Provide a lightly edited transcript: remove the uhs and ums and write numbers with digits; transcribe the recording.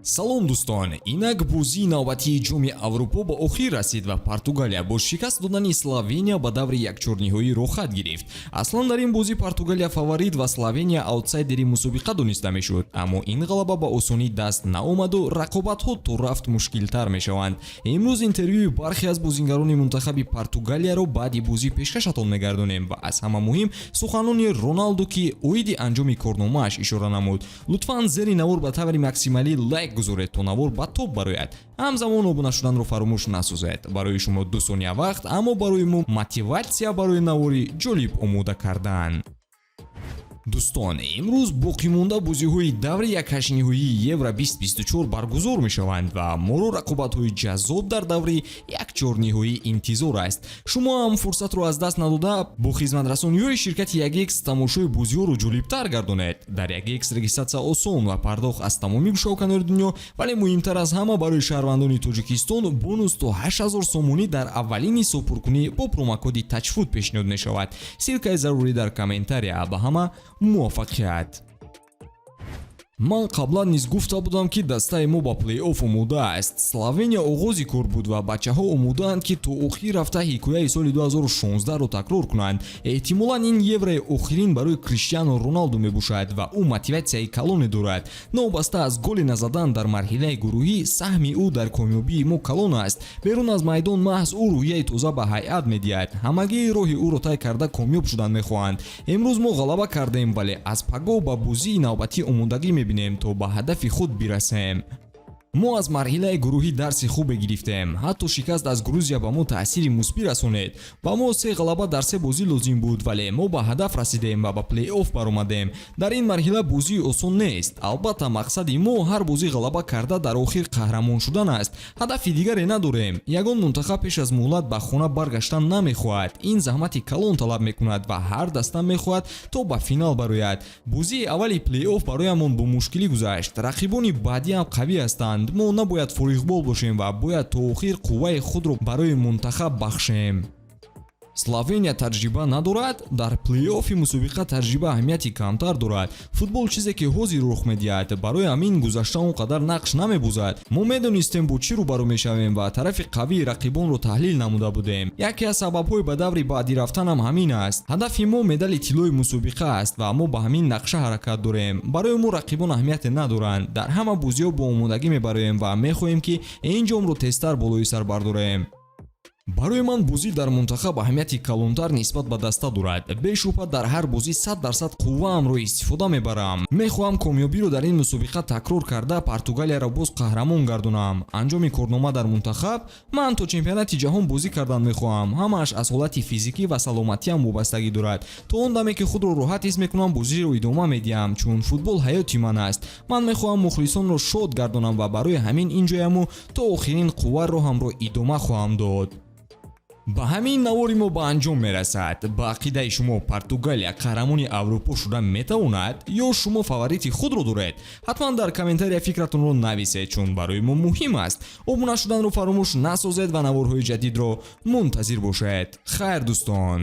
Салом, дӯстон! Инак бозии навбатии Ҷоми Аврупо ба охир расид ва Португалия бо шикаст додани Словения ба даври якчорниҳоӣ роҳхат гирифт. Аслан дар ин бозӣ Португалия фаворит ва Словения аутсайдери мусобиқа дониста мешуд, аммо ин ғалаба ба осонӣ даст наомаду рақобатҳо то рафт мушкилтар мешаванд. Имрӯз интервюи бархе аз бозингарони мунтахаби Португалияро баъди бозӣ пешкашатон мегардонем ва аз ҳама муҳим суханони Роналду, ки оиди анҷоми корномааш ишора намуд. Лутфан зери навор ба таври максималӣ лайк гузоред, то навор ба топ барояд. Ҳамзамон обуна шуданро фаромӯш насозед. Барои шумо 2 сония вақт, аммо барои мо мотиватсия барои навори ҷолиб омода кардан. Дӯстон, имрӯз боқимонда бозиҳои даври якҳаштниҳоии Евро 2024 баргузор мешаванд ва моро рақобатҳои ҷаззоб дар даври якчорниҳоӣ интизор аст. Шумо ҳам фурсатро аз даст надода, бо хизматрасониҳои ширкати 1X тамошои бозиҳоро ҷолибтар гардонед. Дар 1X регистратсия осон ва пардохт аз тамоми гӯшаву дунё, вале муҳимтар аз ҳама, барои шаҳрвандони Тоҷикистон бонус то 8000 сомонӣ дар аввалин ҳисобпуркунӣ бо промокоди ТАЧФУТ пешниҳод мешавад. Ссылкаи зарурӣ дар комментария. Ба ҳама муваффақият! Ман қаблан низ гуфта будам, ки дастаи мо ба плей-офф омода аст. Словения оғози кор буд ва бачаҳо омодаанд, ки то охир рафта ҳикояи соли 2016-ро такрор кунанд. Эҳтимолан ин Еврои охирин барои Криштиану Роналду мебошад ва ӯ мотиватсияи калоне дорад. Новобаста аз голи назадан дар марҳилаи гурӯҳӣ, саҳми ӯ дар комёбии мо калон аст. Берун аз майдон маҳз ӯ рӯҳияи тоза ба ҳайат медиҳад. Ҳамагӣ роҳи ӯро тай карда, комёб шудан мехоҳанд. Имрӯз мо ғалаба кардем, вале аз пагоҳ ба бозии навбатӣ омодагӣ мебинем, то ба ҳадафи худ бирасем. Мо аз марҳилаи гурӯҳӣ дарси хубе гирифтем. Ҳатто шикаст аз Грузия ба мо таъсири мусбӣ расонед. Ба мо се ғалаба дар се бозӣ лозим буд, вале мо ба ҳадаф расидем ва ба плей-офф баромадем. Дар ин марҳила бозии осон нест. Албатта, мақсади мо ҳар бозӣ ғалаба карда, дар охир қаҳрамон шудан аст. Ҳадафи дигаре надорем. Ягон мунтахаб пеш аз муҳлат ба хона баргаштан намехоҳад. Ин заҳмати калон талаб мекунад ва ҳар даста мехоҳад, то ба финал барояд. Бозии аввали плей-офф бароямон бо мушкилӣ гузашт. Рақибони баъдиам қавӣ ҳастанд. Мо набояд фориғбол бошем ва бояд то охир қувваи худро барои мунтахаб бахшем. Словения таҷриба надорад. Дар плей-оффи мусобиқа таҷриба аҳамияти камтар дорад. Футбол чизе ки ҳозир рух медиҳад, барои ҳамин гузашта он қадар нақш намебозад. Мо медонистем, бо чӣ рӯбарӯ мешавем ва тарафи қавии рақибонро таҳлил намуда будем. Яке аз сабабҳои ба даври баъдӣ рафтанам ҳамин аст. Ҳадафи мо медали тиллои мусобиқа аст ва мо ба ҳамин нақша ҳаракат дорем. Барои мо рақибон аҳамияте надоранд. Дар ҳама бозиҳо бо омодагӣ мебароем ва мехоҳем, ки ин ҷомро тезтар болои сар бардорем. Барои ман бозӣ дар мунтахаб аҳамияти калонтар нисбат ба даста дорад. Бешубҳа, дар ҳар бозӣ 100% қувваамро истифода мебарам. Мехоҳам комёбиро дар ин мусобиқа такрор карда, Португалияро боз қаҳрамон гардонам. Анҷоми корнома дар мунтахаб? Ман то чемпионати ҷаҳон бозӣ кардан мехоҳам. Ҳамааш аз ҳолати физикӣ ва саломатиам вобастагӣ дорад. То он даме ки худро роҳат ҳис мекунам, бозиро идома медиҳам, чун футбол ҳаёти ман аст. Ман мехоҳам мухлисонро шод гардонам ва барои ҳамин инҷояму то охирин қувва роҳамро идома хоҳам дод. Ба ҳамин навори мо ба анҷом мерасад. Ба ақидаи шумо, Португалия қаҳрамони Аврупо шуда метавонад ё шумо фаворити худро доред? Ҳатман дар комментария фикратонро нависед, чун барои мо муҳим аст. Обуна шуданро фаромӯш насозед ва наворҳои ҷадидро мунтазир бошед. Хайр, дӯстон.